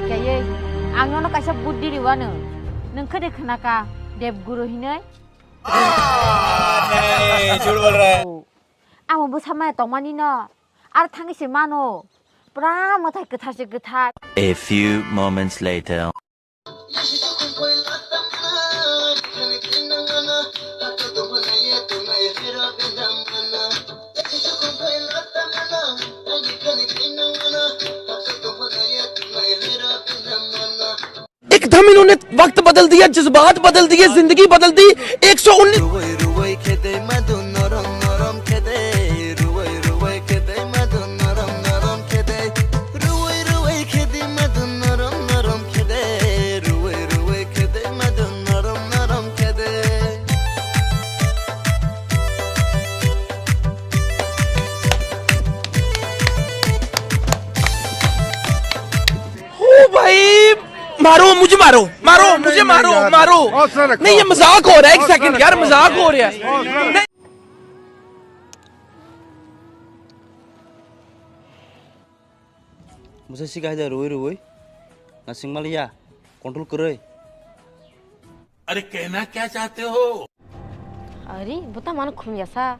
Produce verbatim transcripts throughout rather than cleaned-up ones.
Kayai, ang nono kaisa buddi riwano. Nwng khede khnaka, Debguru hinoi? Ah, nahi, jhut bol raha hai. Oh. Amo bwsa maya tongmani no. Ar thangwi se mano. Pura mwthai kwthar se kwthar. A few moments later. एकदम इन्होंने वक्त बदल दिया, जज्बात बदल दिए, जिंदगी बदल दी। एक सौ उन्नीस। Ruwai ruwai khede madu norom norom khede, ruwai ruwai khede madu norom norom khede, ruwai ruwai khede madu norom norom khede, ruwai ruwai khede madu norom norom khede. ओ भाई, मारो, मुझे मारो, मारो, नहीं, मुझे नहीं, मारो, यार। मारो। हौसला रखो। नहीं, ये मजाक हो रहा है, एक हौसला सेकंड, यार, रखो। मजाक हो रहा है। हौसला रखो। नहीं। Bwsa si kahida ruwi ruwi. Nasing maliya. Control kwrwi. अरे कहना क्या चाहते हो? Ari, buta mano khum yasa.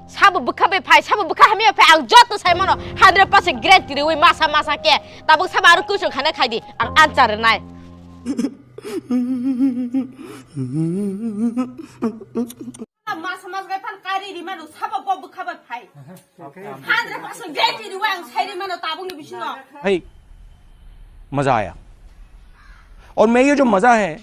Sabo bwkha bai phai, sabo bwkha hamya phai, ang joto sai mano hundred percent guarantee riwi masa masa khe. Tabuk sabo aro kuchung khana khai di, ang answer rinai. Masa masa bai phan kari ri mano, sabo bo bwkha bai phai. Hundred percent guarantee riwi ang sai ri mano tabuk ni bisingo. भाई, मजा आया। और मैं ये जो मजा है,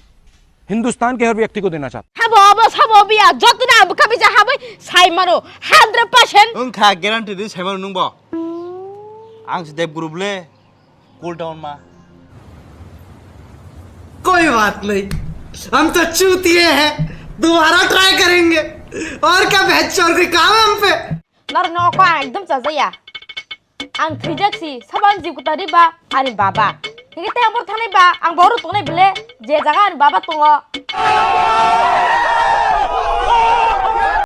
हिंदुस्तान के हर व्यक्ति को देना चाहता हूँ। Habo, abo, sabo, biya, joto na bwkha bai ja habai sai mano, hundred percent. Wngkha guarantee di sai mano nwng bo. Ang se Debguru le, cool down ma. कोई बात नहीं, हम तो चूतिए हैं, दोबारा try करेंगे। और क्या, बहनचोद, कोई काम है हम पे? Nor no ko ang ekdom chajaya. Ang thwijak si, sabo ang jibwtari ba, ani baba. Hingke tei ang bor thanai ba, ang bor tongnai bele, je jaga ani baba tongo.